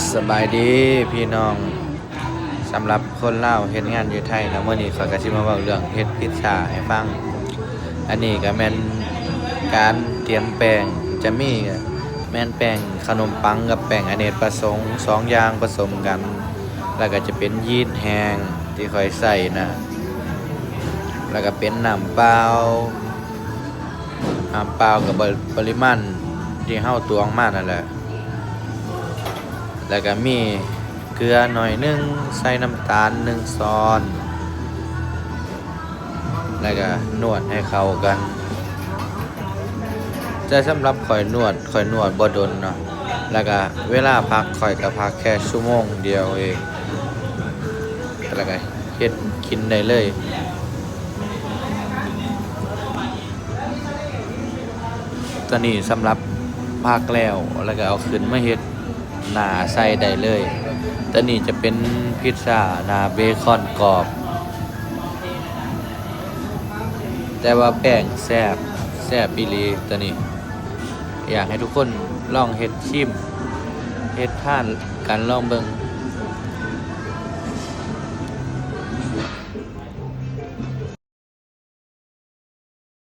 ສະບາຍດີພີ່ນ້ອງ, ສຳລັບຄົນລາວເຮັດງານຢູ່ໄທເນາະ, ມື້ນີ້ຂ້ອຍກໍຊິມາເວົ້າເລື່ອງເຮັດພິດຊາໃຫ້ຟັງ. ອັນນີ້ກໍແມ່ນການຕຽມແປ້ງ, ຈະມີແມ່ນແປ້ງຂະໜົມປັງກັບແປ້ງອະເນກປະສົງ ສອງຢ່າງປະສົມກັນ, ແລ້ວກໍຈະເປັນຢີດແຫ້ງທີ່ຂ້ອຍໃຊ້ນະ, ແລ້ວກໍເປັນນ້ຳເປົ່າ. ນ້ຳເປົ່າກັບປະລິມານທີ່ເຮົາຕວງມານັ້ນແຫຼະ, ແລ້ວກໍມີເກືອໜ້ອຍໜຶ່ງ, ໃສ່ນ້ຳຕານໜຶ່ງຊ້ອນ, ແລ້ວກໍນວດໃຫ້ເຂົ້າກັນ. ແຕ່ສຳລັບຂ້ອຍນວດ, ຂ້ອຍນວດບໍ່ດົນເນາະ, ແລ້ວກໍເວລາພັກຂ້ອຍກໍພັກແຄ່ຊົ່ວໂມງດຽວເອງ, ແລ້ວກໍເຮັດກິນໄດ້ເລີຍ. ຕອນນີ້ສຳລັບພັກແລ້ວ, ແລ້ວກໍເອົາຂຶ້ນມາເຮັດໜ້າໃສ່ໄດ້ເລີຍ. ຕອນນີ້ຈະເປັນພິດຊາໜ້າເບຄອນກອບ, ແຕ່ວ່າແປ້ງແຊບ, ແຊບອີ່ຫຼີ. ຕອນນີ້ຢາກໃຫ້ທຸກຄົນລອງເຮັດຊີມ, ເຮັດທານກັນລອງເບິ່ງ.